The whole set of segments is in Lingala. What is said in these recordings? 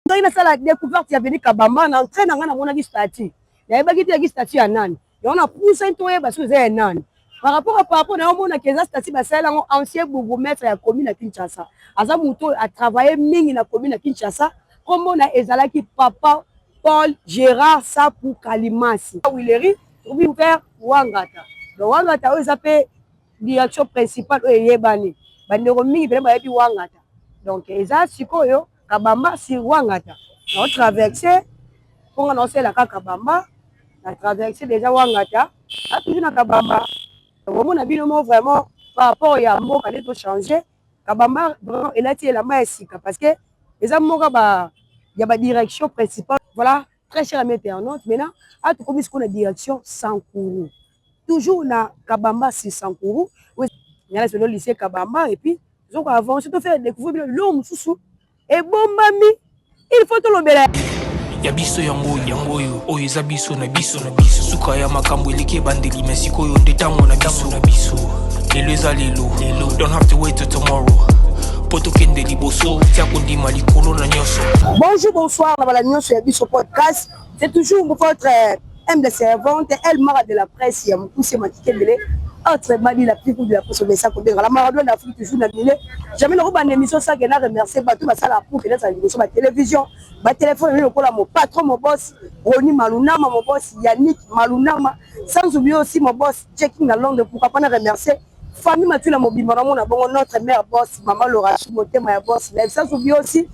Ngai nasala découverte ya avenue Kabamba. Na entrée na ngai, namonaki statue, nayebaki te yaki statue ya nani. Yango napusani toyeba soki eza ya nani. Par rapport na omonaki, eza statue basalela yango ancien bourgmestre ya commune ya Kinshasa. Aza moto oyo atravaille mingi na commune ya Kinshasa. Nkombo na ezalaki Papa Paul Gérard Sapu Kalimasi. Huilerie, tokomi vers Wangata. Donc Wangata oyo eza mpe direction principale oyo eyebani, bandeko mingi mpena bayebi Wangata. Donc eza sikoyo Kabamba sur Wangata. Naotraverse mponga, naosala kaka Kabamba, na traverse déjà Wangata, na toujours na Kabamba. Omona bino mo vraiment par rapport ya mboka nde tochange. Kabamba vraiment elati elamba ya sika parce que eza moko ba ya badirection principale. Voilà, très cher ami internaute, maintenant a tokomi sikoyo na direction Sankuru, toujours na Kabamba sur Sankuru. Ngana solo lycée Kabamba et puis tozoko avance, tofaire découvrir bino biloko mosusu ebombami, il faut tolobela. Ya biso yango, yango oyo, oyo eza biso na biso na biso. Suka ya makambo eleki ebandeli, me sikoyo nde ntango na biso na biso. Lelo eza lelo lelo, don't have to wait till tomorrow mpo tokende liboso. Tia kondima likolo na nyonso. Bonjour, bonsoir na bala nyonso ya biso podcast. C'est toujours votre humble servante, El Mara de la presse ya mokuse Matikembele, autrement dit la plus de la presse obesa kobenga la Maradona d'Afrique, toujours na mile. Jamais nakobanda émission sans que na remercier bato basala pour que nazala liboso ba télévision, batelefone lokola mon patron, mon boss Roni Malunama, mon boss Yannick Malunama, sans oublier aussi mon boss Jacking na Londres. Pourquoi pas na remercier famille Matula mobimba, namona bongo notre mère boss Mama Lorachi, motema ya boss Live, sans oublier aussi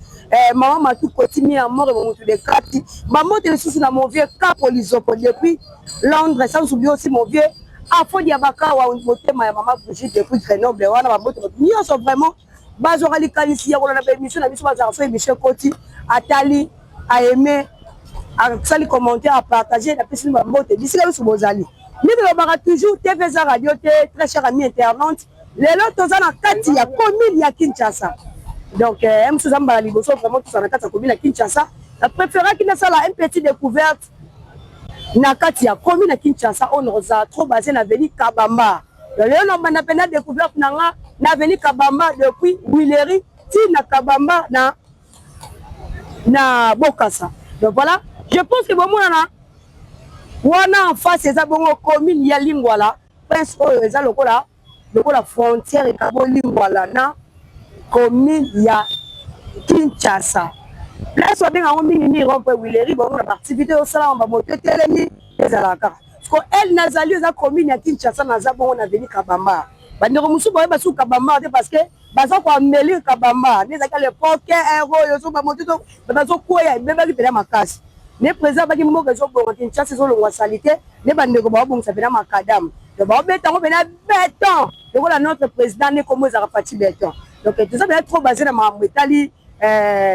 mama Matu Kotimi ya mort, momutu de kati bamote lisusu na mon vieux Kapo Lizopo depuis Londres, sans oublier aussi mon vieux Afodi ya Bakawa, motema ya mama Brigitte depuis Grenoble. Wana bamote bato nyonso vraiment bazwaka likanisi ya kolanda baémission na biso. Bazalaka so émission ekoti, atali, aime, asali commentaire, apartage. Napesi bambote bisika nyonso bozali. Nde tolobaka toujours, TV eza radio te. Très cher ami internaute, lelo toza na kati ya commune ya Kinshasa. Donc mosusu eza mbala liboso vraiment tozala na kati ya commune ya Kinshasa. Na préféraki nasala un petit découverte na kati ya commune ya Kinshasa oyo nakozala trop basé na avenue Kabamba. Lelo nabanda mpena découverte na nga na avenue Kabamba, depuis Huilerie ti na Kabamba na Bokasa. Donc voilà, je pense que bomonana wana en face, eza bongo commune ya Lingwala. Prince oyo eza lokola frontière ekabo Lingwala na commune ya Kinshasa. Place babenga yango mingimingi rond-point Huilerie. Bomona baactivité osalama, bamoto etelemi, ezalaka kaka ko ele. Nazali, eza commune ya Kinshasa, naza bongo na avenue Kabamba. Bandeko mosusu bayeba suku Kabamba te parce que baza koamelir Kabamba nde ezalaki à l'époque ere oyo so bamoto bazokweya, ebebaki mpena makasi. Nde président abaki mboka ezobonga, Kinshasa ezolongwa saleté, nde bandeko baobongisa mpena macadam. Donc baobeta yango mpena béton lokola notre président nde kombo ezalaka Fatshi Béton. Donc toza mpena trop basé na makambo etali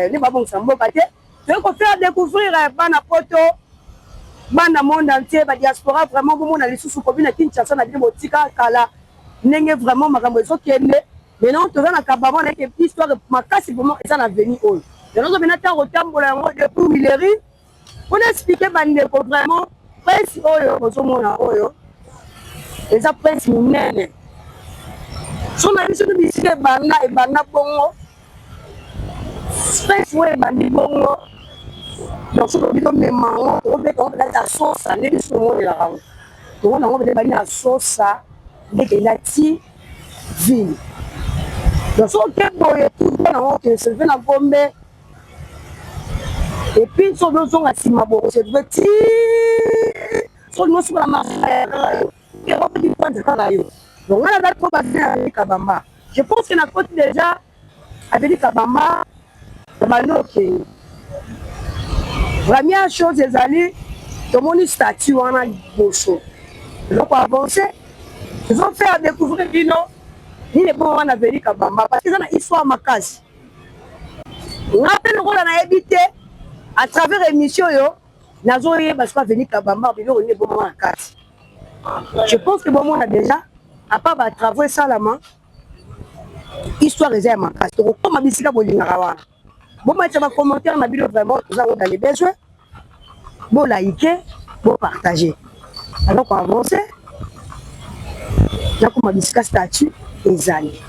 nde babongisa mboka te. Toyei kofaire découvrir bana poto, bana monde entier, badiaspora, vraiment bomona lisusu commune ya Kinshasa na bino botika kala, ndenge vraiment makambo ezokende. Maintenant toza na Kabamba, nayeke histoire makasi vraiment eza na avenue oyo. Yango mpena ntango kotambola yango depuis Huilerie mpona expliquer bandeko vraiment. Prince oyo bozomona oyo eza prince monene so na biso to bisika ebanda, ebanda bongo prince oyo ebandi bongo. Donc soki tobi tomema yango, tokobeta yango mpenza na sosa nde biso tomonelaka yango. Tomona yango mpenza ebandi na sosa nde kenda ti ville. Donc soki oke boye tout nango, okende se na Gombe et puis soki ozonga nsima boye, se retrouve ti soki mosuka na marché yo kaka yo. Donc nga naza trop basé na avenue Kabamba. Je pense que nakoti déjà avenue Kabamba, bandi okende. Première chose ezali tomoni statue wana liboso. Eloko avance, tozofaire découvrir bino nini ebongo wana avenue Kabamba parce que eza na histoire makasi. Nga mpe lokola nayebi te, à travers émission oyo nazoyeba soki avenue Kabamba biloko nini ebomama na kati. Je pense que bomona déjà à part batravaux esalama, histoire eza ya makasi. Tokokóma bisika bolingaka wana. Bomatisa bacommentaire na bino, vraiment toza ngo dans les besoins. Bolike, bopartage. Alors koavance, nakoma bisika statue ezali.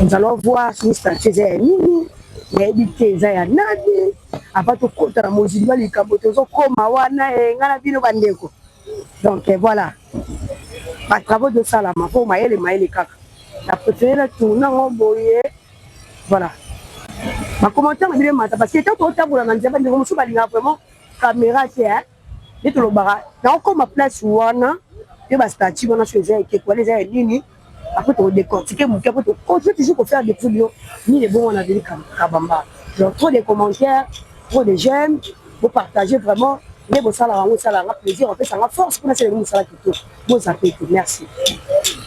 Nous allons voir soki statue eza ya nini, nayebi te eza ya nani. Avant tokota na mozindo ya likambo, tozokoma wana e ngai na bino bandeko. Donc voilà, batravaux tosalama mpo mayele mayele kaka na préféré na tourne yango boye. Voilà, bacommentaire na bino emata, parce que tant totambola na nzela, bandeko mosusu balingaka vraiment caméra te. Nde tolobaka, naokoma place wana mpe bastatue wana so eza ekeko wana eza ya nini. Après tokodécortiquer moke, après tocontinue toujours kofaire découvrir bino nini ebongo na avenue Kabamba. Donc trop de commentaires, trop de j'aime, bopartager vraiment nde bosalaka yango, esalaka plaisir, opesanga force mpona sala mosala kitoko. Bozape te, merci.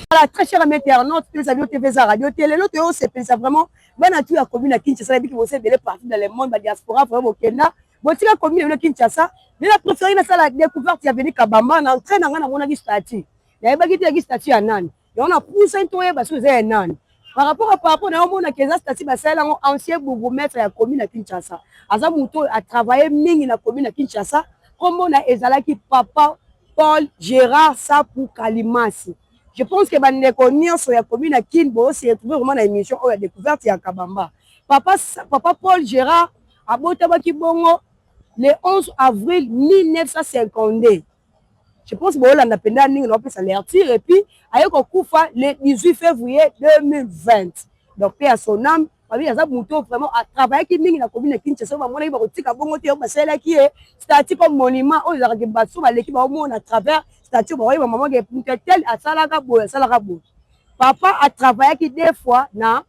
Voilà, très cher ami internaute, toza bio TV, eza radio te. Lelo toyosepelisa vraiment bana tu ya commune ya Kinshasa. Nayebiki boza ebele partout dans le monde, badiaspora, vraiment bokenda botika commune bino Kinshasa. Nde na préféré nasala découverte ya avenue Kabamba. Na entrée na ngai namonaki statue, nayebaki te yaki statue ya nani. Yango na pusani toyeba soki eza ya nani. Par rapport na omonaki eza statue basalela yango ancien bourgmestre ya commune ya Kinshasa. Aza moto oyo atravaille mingi na commune ya Kinshasa. Nkombo na ezalaki Papa Paul Gérard Sapu Kalimasi. Je pense que bandeko nyonso ya commune ya Kin bose retrouve vraiment na émission oyo ya découverte ya Kabamba. Papa Paul Gérard abotamaki bongo le 11 avril 1952. Je pense boolanda mpenza ndenge naopesa lecture. Et puis aye kokufa le 18 février 2020. Donc paix à son âme. Babi aza moto vraiment atravaillaki mingi na commune ya Kinshasa. Oyo bamonaki bakotika bongo te, oyo basalelaki ye statue comme monument oyo ezalaka baso baleki baomona à travers statue, bakoyeba mama ke moto tel asalaka boye, asalaka boye. Papa atravaillaki deux fois na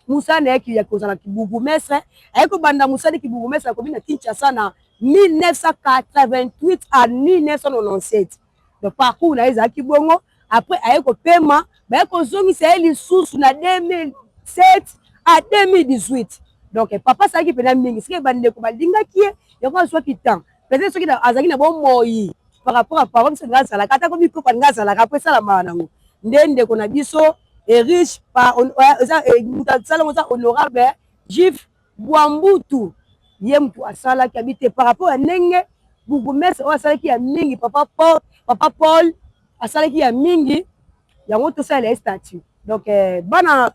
mosala na ye ya kozala kibourgmestre. Aye kobanda mosala kibourgmestre ya commune ya Kinshasa na 1988 à 1997. Donc parcours na ye ezalaki bongo. Après aye kopema, baye kozongisa ye lisusu na 2007 à 2018. Donc papa asalaki mpenza mingi. Soki bandeko balingaki ye, yango azwaki temps. Peut-être soki azalaki na bomoi par rapport à papa biso, nga azalaka ata komi kopa, nga azalaka po esalamaka nango. Nde ndeko na biso Erich, moto asalango eza honorable Juif Bwambutu. Ye motu asalaki abi te par rapport ya ndenge bourgmestre oyo asalaki ya mingi, papa Paul asalaki ya mingi, yango tosalela ye statue. Donc bana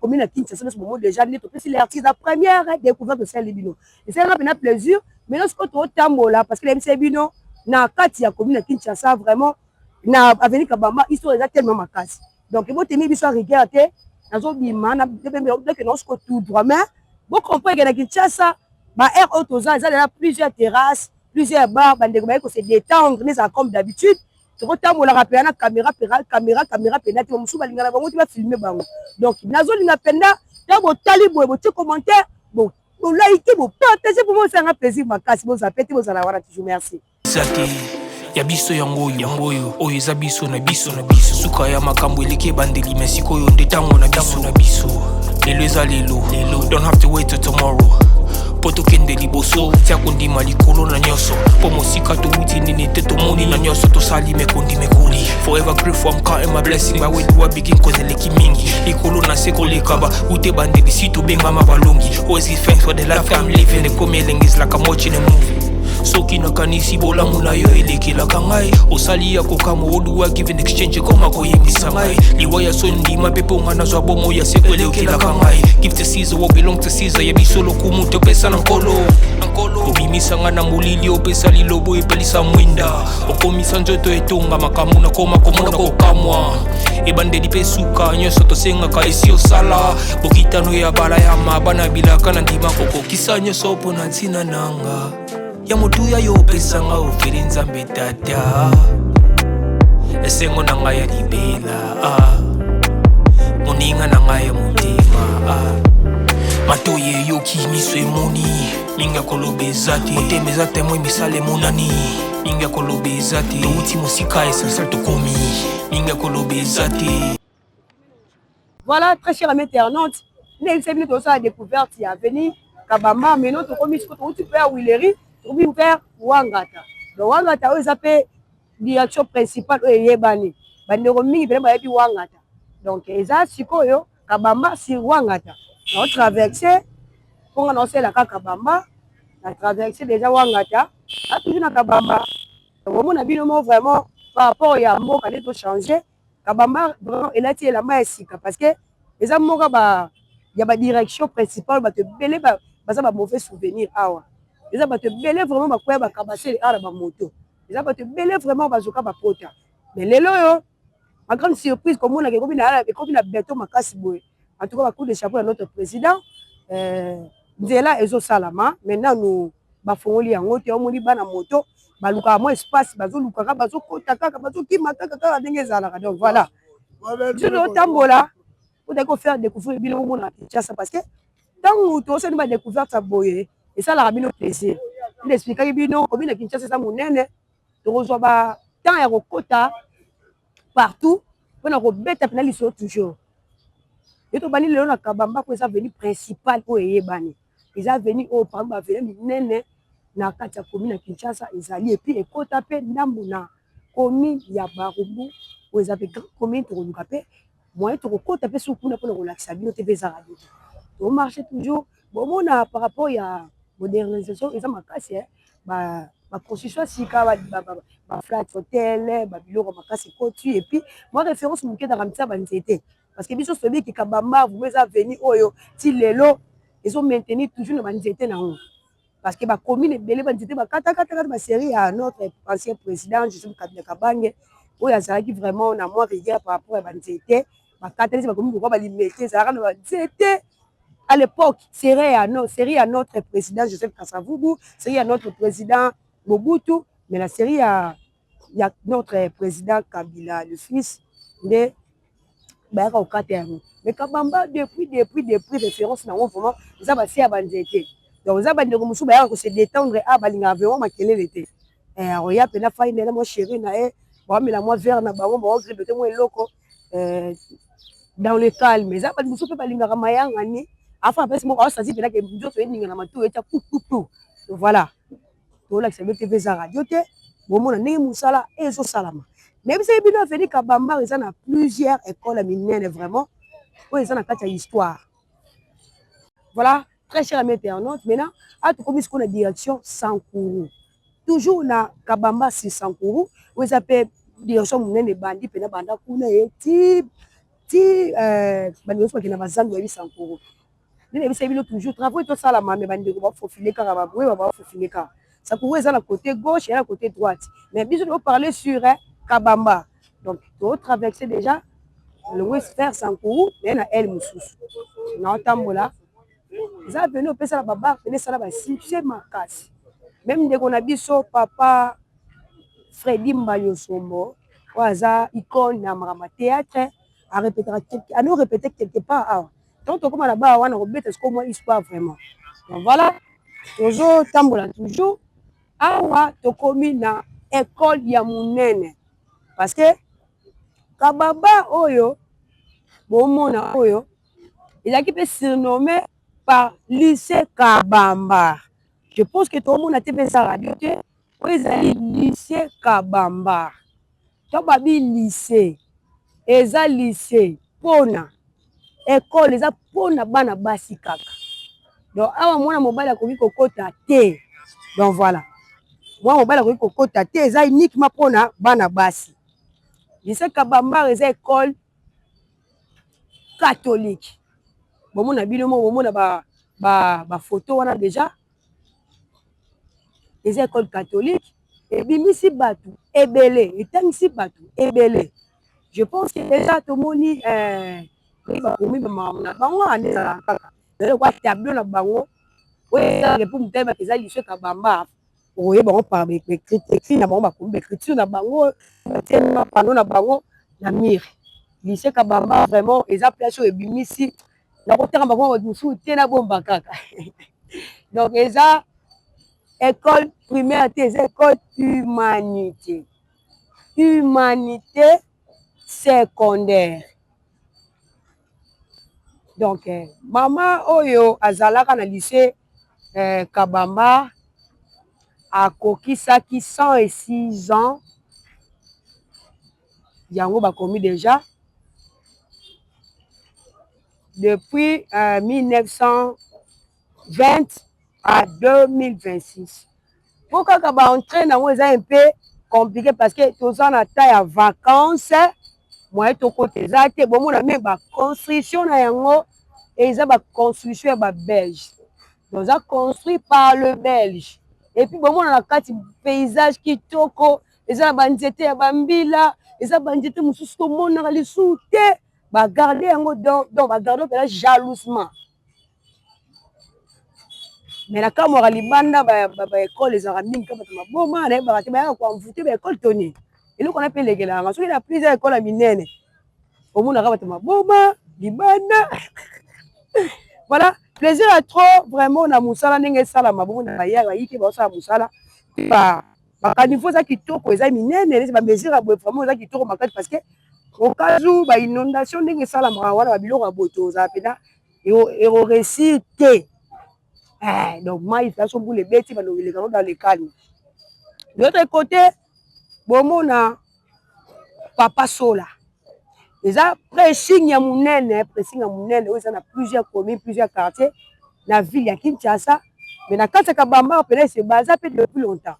commune ya Kinshasa nyonso bomo déjà nde topesi l'artiste la première découverte. Tosali bino, esalanga mpenza plaisir. Maintenant sikoyo totambola, parce que nayebisa bino na kati ya commune ya Kinshasa, vraiment na avenue Kabamba, histoire eza tellement makasi. Donc botemi biso ya rigueur te. Nazobima ndeke naosiko tout droit, mais bocomprendre ke na Kinshasa ba aire oyo toza eza déjà plusieurs terrasses, plusieurs bars. Bandeko baye kose détendre, nezala comme d'habitude. Tokotambolaka mpenza na caméra, caméra, caméra mpenza te. Bamosusu balingana bango te bafilme bango. Donc nazolinga mpenza ntango botali boye, botie commentaire, bolike, bopartage po bosanga plaisir makasi. Bozala pe te, bozala wana toujours. Merci. Eza te ya biso, yango oyo, yango oyo, oyo eza biso na biso na biso. Suka ya makambo eleki ebandeli, me sikoyo nde ntango na biso na biso. Lelo eza lelo lelo, don't have to wait till tomorrow mpo tokende liboso. Tia kondima likolo na nyonso, mpo mosika towuti nini te, tomoni na nyonso tosali mekondi mekoli. Forever grateful, I'm counting my blessing. By where do I begin? Cause eleki mingi likolo na se koleka ba ute bandeli si tobengama balongi. Always give thanks for the life I'm living. Ekomi elengi, is like I'm watching a movie. Soki nakanisi bolamu na yo elekelaka ngai, osali ya kokamwa. Oduwa give in exchange, ekoma koyembisa ngai liwa ya soni. Ndima mpe mpo nga nazwa bomoi ya seko, elekelaka ngai. Give to Caesar what belong to Caesar. Ya biso lokumu topesa na Nkolo. Obimisa nga na molili, opesa lilobo, epelisa mwinda, okomisa nzoto etonga makambo. Nakoma komona kokamwa, ebandeli mpe suka, nyonso tosengaka esi osala. Bokitano ya bala ya mabana bilaka na ndima kokokisa nyonso mpo na ntina nanga ya motuya yo opesanga. Ofeli Nzambe Tata, esengo na ngai ya libela, ah. Moninga na ngai ya motema, ah. Matoi eyoki, miso emoni, mingi ya koloba eza te. Motema eza témoin, misala emonani, mingi ya koloba eza te. Touti mosika, essentiel tokomi, mingi ya koloba eza te. Voilà, très cher ami internaute, ndenge bino tozosala découverte ya avenue Kabamba. Maintenant tokomi siko, touti mpe ya Huilerie, tokomi vers Wangata. Donc Wangata oyo eza mpe direction principale oyo eyebani, bandeko mingi mpena bayebi Wangata. Donc eza sikoyo Kabamba sur Wangata. Naotraverse mponga naosalela kaka Kabamba, na traverse déjà Wangata, na toujours na Kabamba. Omona bino mo vraiment par rapport ya mboka nde tochange. Kabamba vraiment elati elamba ya sika, parce que eza moko ba ya badirection principale. Bato ebele Baza ba mauvais souvenir awa. Eza bato ebele vraiment bakwea bakabasele awa na bamoto. Eza bato ebele vraiment bazoka bapota. Mais lelo oyo, ma grande surprise, komonaka ekomi na beton makasi boye. En tout cas, ba coup de chapeau à notre président. Nzela ezosalama, mais nanu bafongoli yango te. Omoni bana moto balukaka mwa espace, bazolukaka, bazokota kaka, bazokima kaka kaka ndenge ezalaka. Donc voilà, biso tozotambola otaki kofaire découvrir bino komona Kinshasa, parce que ntango tosali badécouverte ya boye, esalaka bino plaisir. Nde expliquaki bino, komi na Kinshasa eza monene, tokozwa ba temps ya kokota partout mpona kobeta mpena lisolo. Toujours ye tobandi lelo na Kabamba, po eza avenue principale oyo eyebani, eza avenue oyo parmi baavenue minene na kati ya commune ya Kinshasa ezali. Et puis ekota mpe ndambu na commune ya Barumbu, oyo eza mpe grande commune. Tokoluka mpe moyen tokokota mpe suku kuna mpona kolakisa bino te. Mpe eza radio te, tomarche toujours. Bomona, par rapport ya modernisation eza makasi, baconstruction ya sika, baflat hotel, babiloko makasi ekoti. Et puis mwa référence moke ezaka mitia banzete, parce que biso toyebi Kabamba vraiment eza avenue oyo ti lelo ezomaintenir toujours na banzete nango, parce que bacommune ebele banzete bakatakatakata. Basérie ya notre ancien président Joseph Kabila Kabange, oyo azalaki vraiment na mwa rigueur par rapport ya banzete bakatali, bakomi kokwa balimete ezalaka na banzete à l'époque. Série ya, no, série ya notre président Joseph Kasavubu, série ya notre président Mobutu, mais la série ya notre président Kabila le fils nde bayaka kokata yango. Mais Kabamba, depuis référence nango vraiment eza base ya banzete. Donc eza bandeko mosusu bayaka kose détendre a balingaka vraiment makelele te. Akoya mpena fai na mwa chéri na ye, baomela mwa verre na bango, baogrebe mwa eloko dans le calme. Eza bato mosusu mpe balingaka mayangani, afa apesi moko aosasi mpena ke nzoto eninga na matu etya pupupu. Voilà, tolakisa bino te, mpe eza radio te. Bomona ndenge mosala ezosalama. Nayebisaki bino, avenue Kabamba eza na plusieurs école ya minene vraiment oyo eza na kati ya histoire. Voilà, très cher ami internaute, maintenant a tokomi sikoyo na direction Sankuru, toujours na Kabamba si Sankuru, oyo eza mpe direction monene ebandi mpena banda kuna ye ti ti bandeko nyonso bakende na bazandu bayebi Sankuru. Nde nayebisaki bino, toujours travaux etosalama, mais bandeko bafofile kaka, baboyeba bafofile kaka. Sankuru eza na côté gauche, eza na côté droite, mais biso toparle sur Kabamba. Donc totraverse déjà longwe vers Sankuru, naye na aile mosusu naotambola. Eza avenue opesala babar pene, esala basuccès makasi. Même ndeko na biso papa Fredi Mbayosombo, oyo aza icône na makambo ya théâtre, arépétaka, ano répété quelque part awa. Donc tokóma na baa wana kobeta sikoyo mwa histoire vraiment. Donc voilà, tozotambola toujours. Awa tokomi na école ya monene, parce que Kabamba oyo bomona oyo ezalaki mpe surnommé par lycée Kabamba. Je pense que tomona te, mpe eza radio te. Oyo ezali lycée Kabamba. To babi lycée, eza lycée mpona école, eza mpona bana basi kaka. Donc awa mwana mobali akoki kokota te. Donc voilà, mwana mobali akoki kokota te, eza uniquement mpona bana basi. Lycée Kabamba eza école catholique. Bomona bino moko, bomona bafoto wana déjà. Eza école catholique, ebimisi bato ebele, etangisi bato ebele. Je pense que déjà tomoni bakomi bamakambo na bango wana nde ezalaka kaka ezali tableau na bango oyo ezalaka mpo moto ayebaka eza lycée Kabamba. Okoyeba bango par écrit na bango, bakomi baécriture na bango, batie panneau na bango na mur. Lycée Kabamba vraiment eza place oyo ebimisi, nakotanga bango bato mosusu te, nabomba kaka. Donc eza école primaire te, eza école humanité, humanité secondaire. Donc mama oyo azalaka na lycée Kabamba akokisaki 106 ans. Yango bakomi déjà depuis 1920 à 2026, mpo kaka baentrée nango eza un peu compliqué, parce que toza na temps ya vacance, moyen tokota eza te. Bomona même baconstruction na yango eza baconstruction ya babelge. Donc eza construit par le belge. Et puis bomona na kati paysage kitoko, eza na ba nzete ya ba mbila, eza ba nzete mosusu tomonaka lisusu te, ba garde yango donc ba garde mpenza jalousement. Mais na kamwaka libanda ba école ezalaka mingi kaka bato maboma, nayebaka te bayaka ko envoûter ba école to nini. Eloko wana mpe elekelaka nga soki na plusieurs école ya minene, omonaka bato maboma libanda. Voilà, plaisir ya trop vraiment na mosala ndenge esalama bongo na baya bayike baosala mosala ba caniveau eza kitoko, eza minene neti ba mesure ya boye, vraiment eza kitoko makasi parce que au cas où ba inondation ndenge esalamaka wana, babiloko ya boye tozala mpenza eko réussir te. Donc mai so mbula ebeti, bando eleka dans le calme. De l'autre côté, bomona Papa Sola, eza pressing ya monene, pressing ya monene oyo eza na plusieurs communes, plusieurs quartiers na ville ya Kinshasa, mais na kati ya Kabamba mpena ese baza mpe depuis longtemps.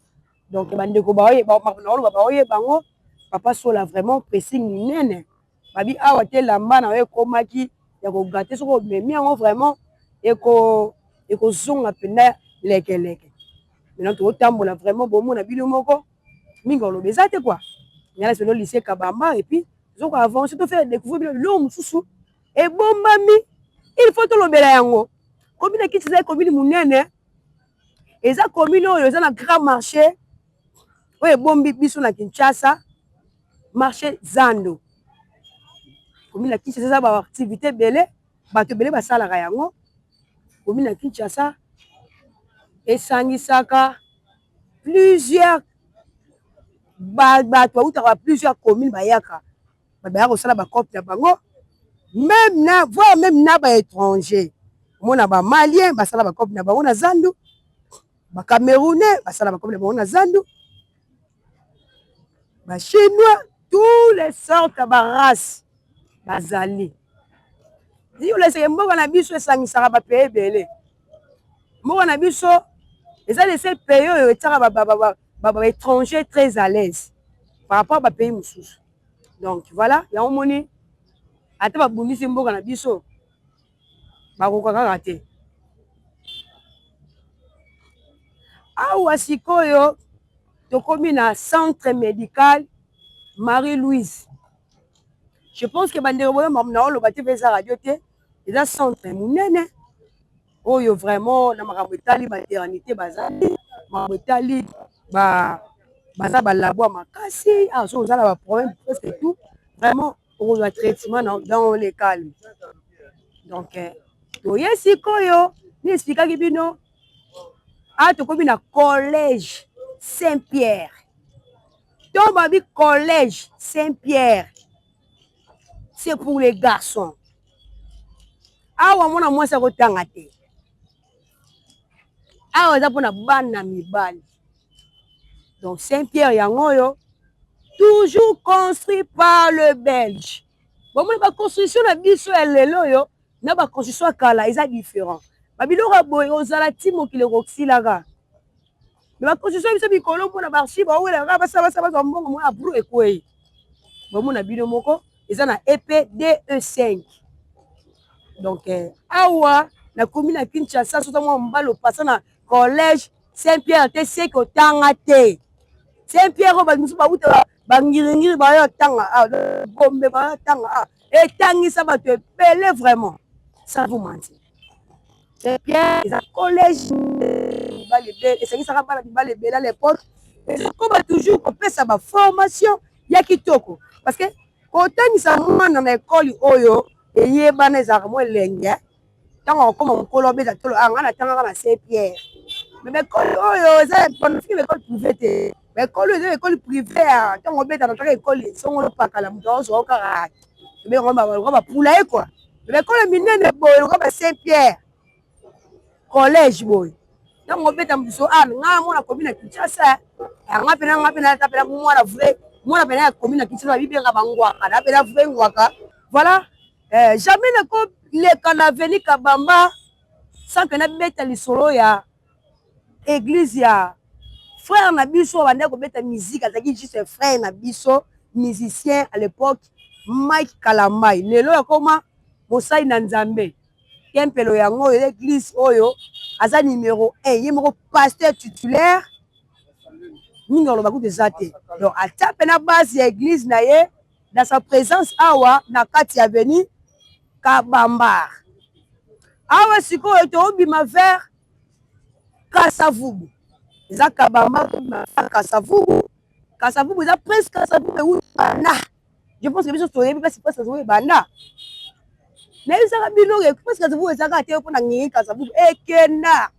Donc bandeko naoloba baoyeba yango. Papa Sola, vraiment pressing monene. Babi awa te, elamba na yo ekomaki ya kogâter, soki omemi yango vraiment ekozonga mpenza lekeleke. Maintenant tokotambola, vraiment bomona bino moko, mingi oloba eza te quoi. Ngai na lycée Kabamba et puis tozoko avancer, tofaire découvrir bino biloko mosusu ebombami, il faut tolobela yango. Commune ya Kinshasa eza commune monene, eza commune oyo eza na grand marché oyo ebombi biso na Kinshasa, marché Zando. Commune ya Kinshasa eza ba activité ebele, bato ebele basalaka yango. Commune ya Kinshasa esangisaka plusieurs bato bautaka ba plusieurs commune, bayaka, baya kosala bacope na bango, même na voire même na ba étranger. Omona ba Malien basala bacope na bango na zandu, ba Camerounais basala bacope na bango na zandu, ba Chinois, tous les sortes ya ba race bazali. Oleseke mboka na biso esangisaka ba pays ebele. Mboka na biso eza le seul pays oyo etiaka ba étranger très à l'aise par rapport ba pays mosusu. Donc voilà, yango moni ata babundisi mboka na biso, bakoka kaka te. Awa sikoyo tokomi na centre médical Marie-Louise. Je pense que bandeko boyo na oloba te mpe eza radio te, eza centre monene oyo vraiment na makambo etali maternité bazali, makambo etali baza balabo ya makasi. Awa soki oza na ba problème presque tout, vraiment okozwa traitement dans le calme. Donc toye sikoyo ni expliquaki bino, awa tokomi na collège Saint Pierre. To babi collège Saint Pierre, c'est pour les garçons. Awa mwana mwasi akotanga te, awa eza mpona bana mibali. Donc Saint Pierre yango oyo, toujours construit par le belge. Bomoni ba construction na biso ya lelo oyo na ba construction ya kala eza différent. Babiloko ya boye ozala ti mokili ekosilaka. Me ba construction biso mikolo, mpona ba archive bawelaka, basala basala, bazwa mbongo, mona bru ekwei. Bomona bino moko, eza na EPDE 5. Donc awa nakomi na Kinshasa, soki mwa mobali opasa na collège Saint Pierre te, seke otanga te. Saint Pierre oyo bato mosusu bauta bangiringiri bayo otanga awa, Gombe bayo otanga awa, etangisa bato ebele vraiment, sans vous mentir. Saint Pierre eza collège mibali ebele, esangisaka bana mibali ebele à l'époque. Ezokoba toujours kopesa ba formation ya kitoko parce que kotangisa mwana na ekole oyo eyebana ezalaka mwa elenge. Ntango akokoma mokolo, abeta tolo: "Ah, ngai natangaka na Saint Pierre." Mais baekole oyo eza fiki baekole privé te, baekole oyo eza baekole privé. Ya ntango obeta nataka ekole songolo pakala, moto azwa kaka tobenga bapula ye quoi. Mais baekole minene boye lokola ba Saint Pierre collège boye, ntango obeta mosusu: "Ah, ngai mwana komi na Kinshasa, nga mpena, nga mpena ata mpena mwana vrai, mwana mpena ya komi na Kinshasa, babibenga bangwaka na mpena vrai ngwaka." Voilà, jamais nakoleka na avenue Kabamba sans que nabeta lisolo ya église ya frère na biso bandaki kobeta musique. Azalaki juste frère na biso musicien à l'époque, Mike Kalambai. Lelo akoma mosali na Nzambe. Tempelo yango oyo, église oyo. Aza numéro 1, ye moko pasteur titulaire. Mingi aloba kutu eza te. Donc atia pena base ya église na ye dans sa présence awa na kati ya avenue Kabambar. Awa sikoyo tobima vers Kasavubu. Eza Kabamba tobima vers Kasavubu. Kasavubu eza presque Kasavubu ewuta na. Je pense que biso toyebi place place Kasavubu ebanda. Nayebisaka bino ke place Kasavubu ezalaka te mpona ngenge Kasavubu ekenda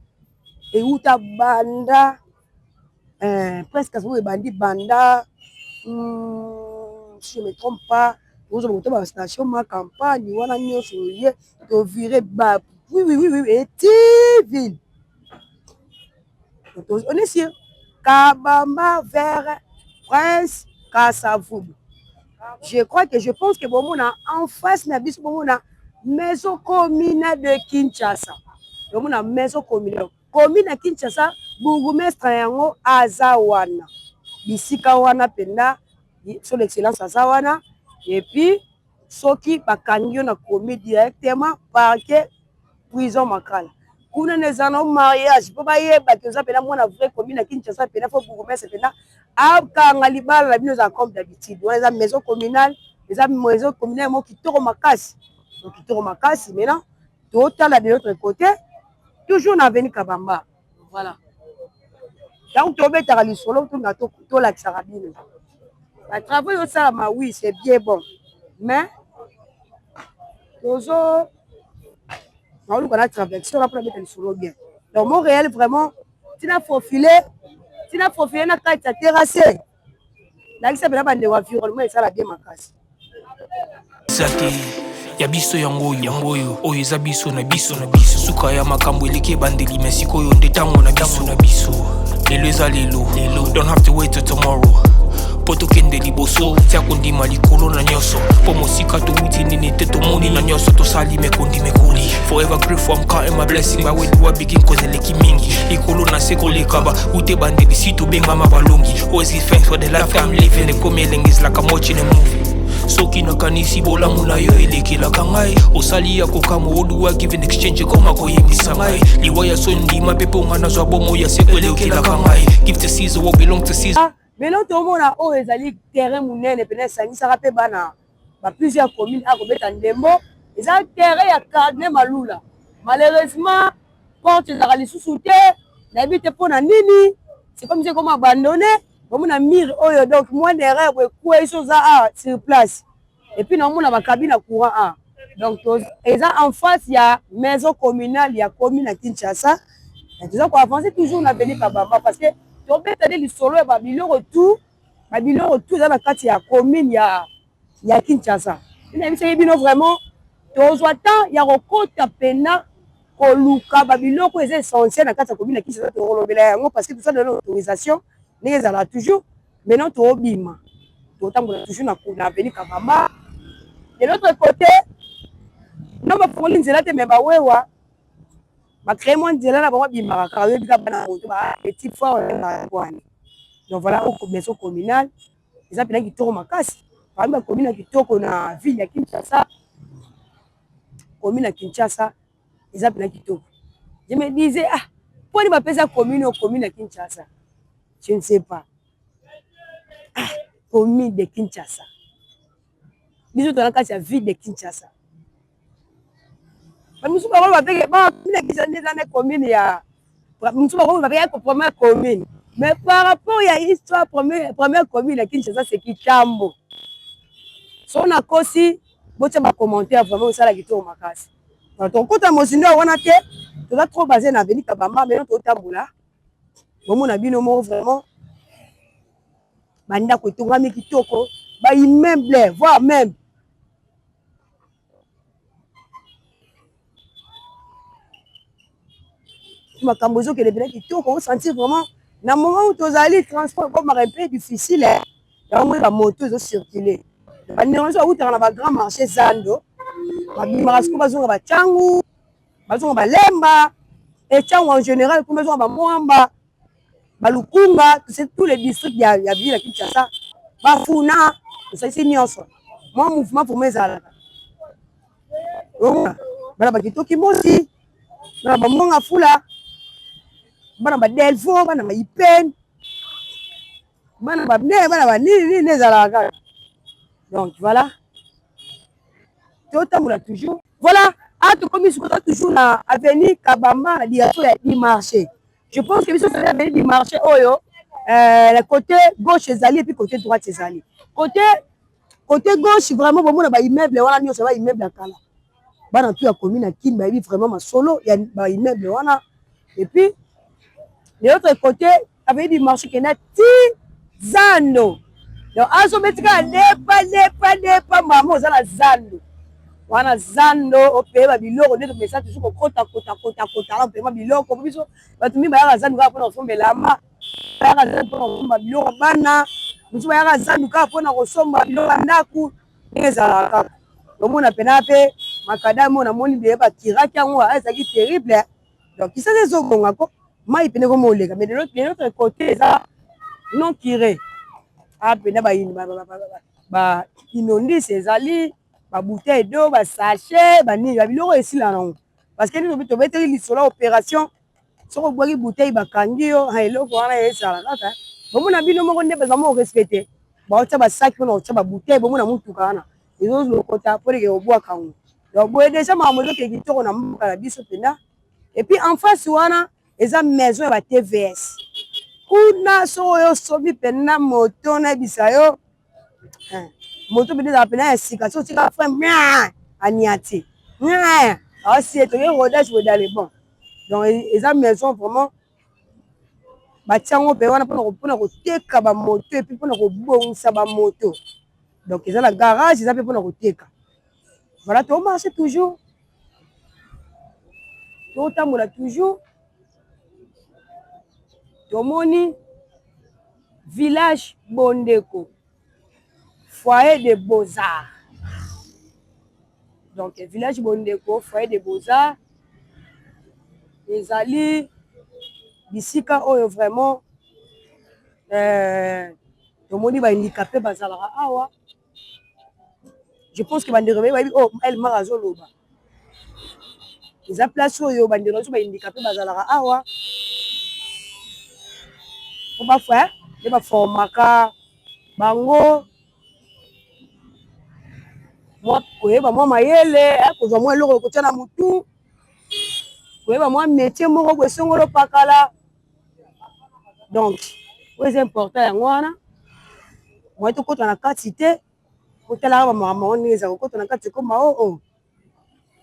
ewuta banda presque Kasavubu ebandi banda si je me trompe pas tozwa koto ba station ma campagne wana nyonso ye tovire ba oui oui oui oui eti ville. On est sûr Kabamba vers Prince Kasavubu. Je crois que je pense que bomona en face na biso bomona maison communale de Kinshasa. Bomona maison communale. Commune ya Kinshasa, bourgmestre yango aza wana. Bisika wana penda son excellence aza wana et puis soki bakangi yo na commune directement parquet prison Makala. Kuna na eza na mariage po bayeba ke oza pena mwana vrai commune ya Kinshasa pena fo bourgmestre pena akanga libala na bino eza comme d'habitude. Wana eza maison communale, eza maison communale moko kitoko makasi. Donc kitoko makasi maintenant totala de l'autre côté toujours na avenue Kabamba. Voilà. Donc tobetaka lisolo tuna tolakisaka bino. Ba travaux osalama oui c'est bien bon mais tozo naoluka na traverse wana mpona beta lisolo bien. Donc Montréal vraiment tina faufile tina faufile na kati ya terrasse lakisa mpena bandeko environnement esala bien makasi. Eza te ya biso yango oyo yango oyo oyo eza biso na biso na biso suka ya makambo eleki ebandeli me sikoyo nde ntango na biso na biso lelo eza lelo lelo don't have to wait till tomorrow mpo tokende liboso tia kondima likolo na nyonso mpo mosika towuti nini te tomoni na nyonso tosali mekondi mekoli forever grateful I'm counting my blessing but where do I begin cause eleki mingi likolo na se koleka ba ute bandeli si tobengama balongi always give thanks for the life I'm living ekomi elengi is like I'm watching a movie soki nakanisi bolamu na yo elekelaka ngai osali ya kokamwa oduwa give in exchange ekoma koyembisa ngai liwa ya soni ndima mpe mpo ngai nazwa bomoi ya seko elekelaka ngai give to Caesar what belong to Caesar. Lelo tomona oyo ezali terrain monene pena esangisaka pe bana ba plusieurs communes akobeta ndembo eza terrain ya Cardinal Malula malheureusement porte ezalaka lisusu te nayebi te mpona nini c'est comme si ekoma abandonné bomona mur oyo donc moindre erreur boye ekwei so oza awa sur place et puis naomona ba cabine ya courant awa donc eza en face ya maison communale ya commune ya Kinshasa toza ko avancer toujours na avenue Kabamba parce que tobeta nde lisolo ya babiloko tout babiloko tout eza na kati ya commune ya Kinshasa. Nayebisaki bino vraiment tozwa temps ya kokota pena koluka babiloko eza essentiel na kati ya commune ya Kinshasa tokolobela yango parce que tosala na autorisation ndenge ezalaka toujours. Maintenant tobima totambola toujours na avenue Kabamba de l'autre côté no bafongoli nzela te mais bawewa ba créer mwa nzela na bango bimaka kaka oyebi kaka bana moto ba petit fort wana. Donc voilà au maison communale eza mpena kitoko makasi parmi ba commune ya kitoko na ville ya Kinshasa commune ya Kinshasa eza mpena kitoko. Je me disais ah poni bapesa commune oyo commune ya Kinshasa je ne sais pas ah commune de Kinshasa biso toza na kati ya ville de Kinshasa bamisusu bango bapeke ba commune ya Kinshasa nde eza nde commune ya mosusu bango bapeke première commune mais par rapport ya histoire première commune ya Kinshasa c'est Kitambo so nakosi botia ba commentaire vraiment osala kitoko makasi tokota mozindo wana te toza trop basé na avenue Kabamba maintenant totambola bomona bino moko vraiment bandako etongami kitoko ba immeuble voire même makambo ezokende mpena kitoko osentir vraiment na moment où tozali transport ekomaka un peu difficile yango moi bamoto ezocircule bandeko nyonso bautaka na bagrand marché zando babimaka sikoyo bazonga bacangu bazonga balemba ecangu en général kuna bazonga bamwamba balukunga tous les districts ya ville ya Kinshasa bafuna tosalisi nyonso mwa mouvement vraiment ezalaka omona bana bakitoki mosi na bamonga fula. Bana ba Delvaux, bana ba Ipene, bana ba bana ba nini nini ezalaka kaka. Donc voilà, totambola toujours. Voilà, awa tokomi sikoyo toujours na avenue Kabamba na direction ya du marché. Je pense que biso tozali avenue du marché oyo euh, côté gauche ezali et puis côté droite ezali. Côté côté gauche vraiment bomona ba immeuble wana nyonso ba immeuble ya kala. Bana tu ya commune ya Kin bayebi vraiment masolo ya ba immeuble wana. Et puis de l'autre côté avenue du marché kenda ti zando. Donc azobeti kaka depa depa depa mama oza na zando. Wana zando opeye ba biloko nde tomesa toujours kokota kota kota kota ala opeye biloko po biso bato mingi bayaka zando kaka mpona kosomba elamba, bayaka zando mpona kosomba biloko bana mosusu bayaka zando kaka mpona kosomba biloko ya ndako ndenge ezalaka kaka. Omona pena mpe makadame oyo namoni deja bakiraki yango ezalaki terrible. Donc kisasa ezobonga ko mai pene ekoma oleka mais de l'autre côté eza non curé. Ah pena ba ba inondis ezali ba bouteille d'eau ba sachet ba nini ba biloko esila nango parce que nini tobeteli lisolo ya opération soki obwaki bouteille bakangi yo eloko wana ezala kaka bomona bino moko nde baza mo respecte baotia ba sac mpona kotia ba bouteille bomona motuka wana ezolokota mpo eke kobwaka yango donc boye deja makambo ezokende kitoko na mboka na biso mpenza. Et puis en face wana eza maison ya ba TVS kuna soki oyo osombi mpenza moto nayebisa yo moto mpenza ezala mpenza ya sika soki otika frein aniati aosie toye rodage boye dans le bon. Donc eza maison vraiment batia yango mpe wana mpona koteka ba moto et puis mpona kobongisa ba moto. Donc eza na garage eza mpe mpona koteka. Voilà to marche toujours, totambola toujours, tomoni village Bondeko, foyer de Beaux-Arts. Donc village Bondeko, foyer de Beaux-Arts ezali bisika oyo vraiment euh, tomoni ba handicapé bazalaka awa. Je pense que bandeko bayebi oyo oh, Elmar azoloba. Eza place oyo bandeko na biso ba handicapé bazalaka awa po ba nde baformaka bango mwa koyeba mwa mayele, kozwa mwa eloko kotia na mutu, koyeba mwa métier moko boye songolo pakala. Donc oyo eza important yango wana moye tokota na kati te kotalaka ba makambo yango ndenge eza kokota na kati ekoma o oh, oh.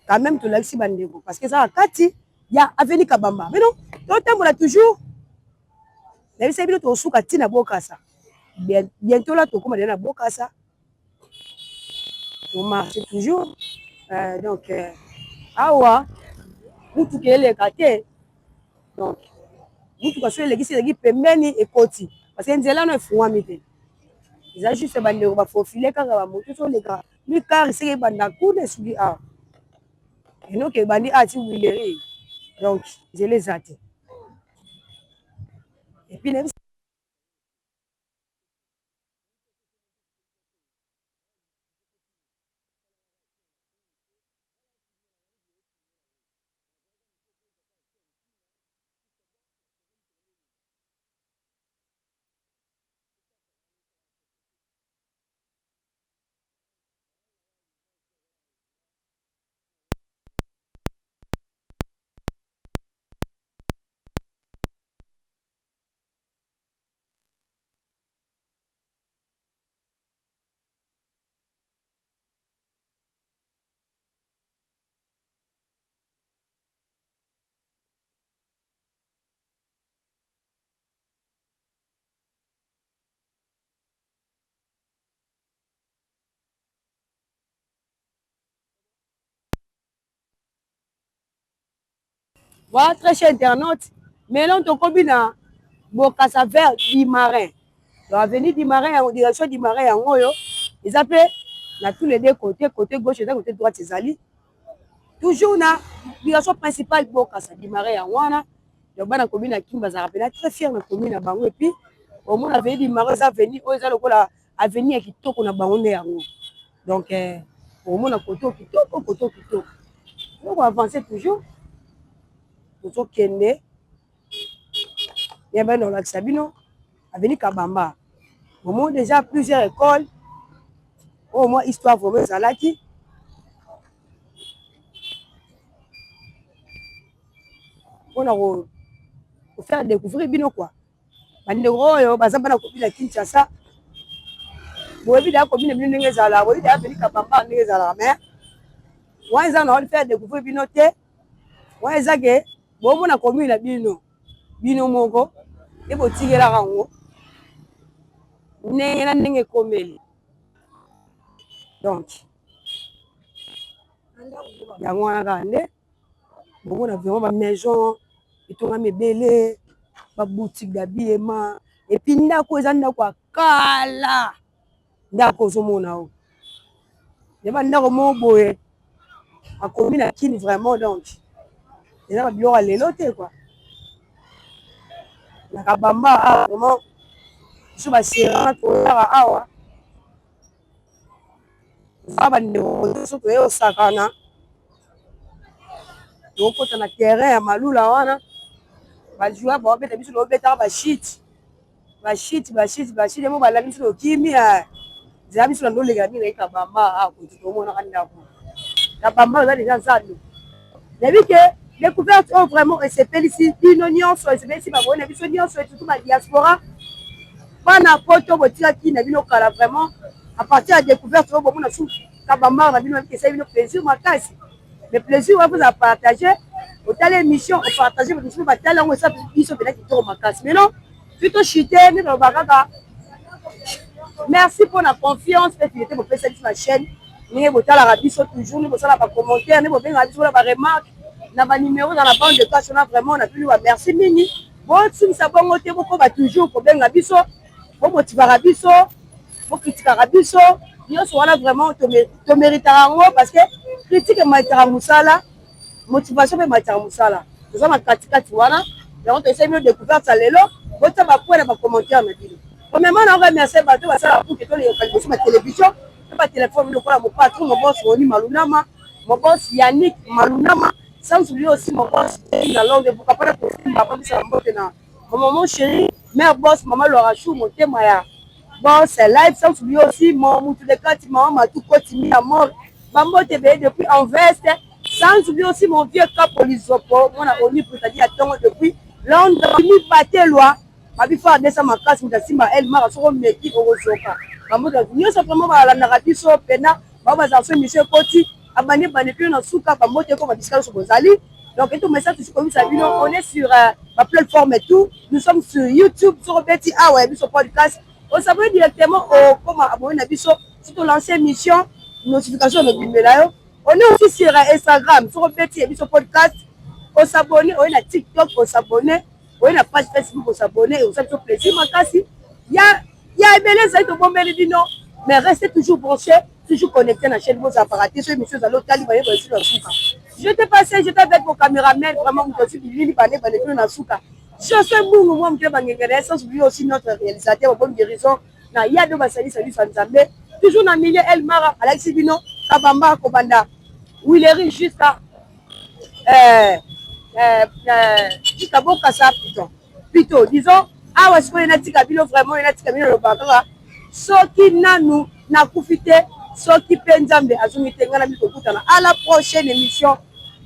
Quand même tolakisi bandeko parce que eza na kati ya avenue Kabamba. Mais non, totambola toujours nayebisa bino tokosuka ti na Bokasa. Bientôt là tokóma deja na Bokasa. Tomarche toujours euh, donc euh, awa mutuka eleka te. Donc mutuka soki elekisi eleki pembeni ekoti parce que nzela wana efungwami te. Eza juste bandeko bafaufile kaka bamoto soki oleka mikar esika ebanda kuna esuki awa enoki ebandi awa ti wileri donc nzela eza te. Et puis Voilà, très cher internaute, maintenant tokomi na Bokassa vers Dimarin. Donc avenue Dimarin, direction Dimarin yango oyo eza pe na tous les deux côtés, côté gauche eza côté droite ezali. Toujours na direction principale Bokassa Dimarin yango wana. Donc bana commune ya Kin bazalaka pena très fier na commune na bango et puis omona avenue Dimarin eza avenue oyo eza lokola avenue ya kitoko na bango nde yango. Donc eh, omona koto kitoko koto kitoko. Toko avancer toujours tozokende. Ya bana olakisa bino avenue Kabamba. Bomoni déjà plusieurs écoles oyo mwa histoire vraiment ezalaki. Mpona ko faire découvrir bino quoi. Bandeko oyo baza bana kobina Kinshasa, boyebi deya kobina bino ndenge ezalaka, boyebi deya avenue Kabamba ndenge ezalaka, mais wana eza na faire découvrir bino te. Wana eza ke bomona commune na bino, bino moko nde botikelaka yango ndenge na ndenge ekomeli. Donc yango wana kaka nde bomona vraiment ba maison etongami ebele, ba boutique d'habillement, et puis ndako eza ndako ya kala. Ndako ozomona oyo ya bandako moko boye akomi na Kini vraiment, donc eza ba biloko ya lelo te quoi. Na Kabamba awa vraiment biso baserana toyaka awa, eza bandeko nyonso toye kosakana, tokota na terrain ya Malula wana, bajoueur baobeta biso, tobetaka bashite bashite bashite bashite mo balandi biso tokimi nzela biso na ndolekela mingi na Kabamba awa kote tomonaka ndako Kabamba eza deja zando. Nayebi ke découverte oyo vraiment esepelisi bino nyonso, esepelisi baboyi na biso nyonso, surtout ba diaspora, bana poto botikaki na bino kala. Vraiment, à partir ya découverte oyo bomona su Kabamba na bino, esali bino plaisir makasi. Mais plaisir wana kozala partage, otala émission, opartage, bato mosusu batala yango, esa biso mpena kitoko makasi. Mais non, plutôt chute nde toloba kaka merci mpona confiance mpe fidélité bopesa biso na chaîne, ndenge botalaka biso toujours, nde bosala bacommentaire, nde bobengaka biso mpona baremarque na banimero eza na bande de cash wana. Vraiment napini ba merci mingi. Bosukisa bongo te, bokoba toujours kobenga biso, bomotivaka biso, bokritikaka biso nyonso wana. Vraiment toméritaka yango, parce que critique emaitaka mosala, motivation mpe emaitaka mosala. Toza na katikati wana, yango toyesali bino découverte ya lelo. Botia bapoint na bacommentaire na bino. Premièrement, na remercier bato basala pour que toleka liboso batélévision mpe batelefone, lokola mon patron, mon boss Roni Malunama, mon boss Yannick Malunama, sans oublier aussi mon boss na Londres. Pourquoi pas kosimba babisa mbote na mon maman chérie, mère boss, maman Laura Chou, motema ya boss live, sans oublier aussi mon mutu de kati, maman Matou Kotimi ya mort, bambote ebele depuis en veste, sans oublier aussi mon vieux Capo Lizopo, mwana Oni c'est-à-dire ya ntongo depuis Londres, mibatelwa babi fa adesa makasi, moto asimba El Mara, soko omeki okozoka. Bambote nyonso vraiment balandaka biso pena, bao bazala so émission ekoti abandi ebandi mpe na suka, bambote ekoma bisika nyonso bozali. Donc etomesa tusi koyebisa bino, on est sur baplateforme et tout, nous sommes sur YouTube. Soko obeti awa ya biso podcast, osabonner directement, okoma abonné na biso. Si tolance émission, notification ekobimela yo. On est aussi sur Instagram, soko obeti ya biso podcast, osabonner. Oye na TikTok, osabonner. Oye na page Facebook, osabonner. Osala biso plaisir makasi. Ya ebele ezali tobombeli bino, mais restez toujours branché, toujours connecté na chaîne, bozalaka te so émission ezali otali bayeba esi na suka. Je te passe, j'étais avec mon caméraman, vraiment moto asi bilili bane bane bino na suka, José Mbungu, mwa moke bangengele, sans oublier aussi notre réalisateur Bonne Guérison na yado basalisa biso ya Nzambe toujours na milieu. El Mara alakisi bino Kabamba kobanda Huilerie jusqu'à Bokasa, plutôt disons awa. Sikoyo natika bino, vraiment natika bino. Lobaka kaka soki nanu nakufi te, soki mpe Nzambe azongi te, ngai na bino kokutana à la prochaine émission.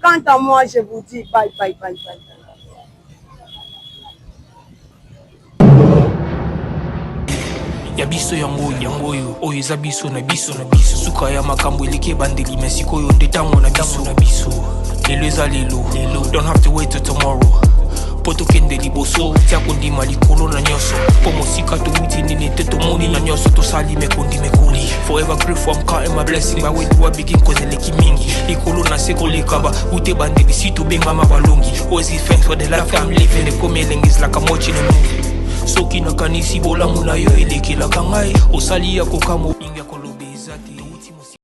Quant à moi, je vous dis bye bye bye bye. Ya biso yango yango oyo, oyo eza biso na biso na biso. Suka ya makambo eleki ebandeli, me sikoyo nde ntango na biso na biso. Lelo eza lelo lelo, don't have to wait till tomorrow mpo tokende liboso. Tia kondima likolo na nyonso, mpo mosika towuti nini te, tomoni na nyonso tosali mekondi mekoli. Forever grateful, I'm counting my blessing. By where do I begin? Cause eleki mingi likolo na se koleka ba ute bandeli si tobengama balongi. Always give thanks for the life I'm living. Ekomi elengi, is like I'm watching a movie. Soki nakanisi bolamu na yo elekelaka ngai, osali ya kokamwa mingi ya koloba.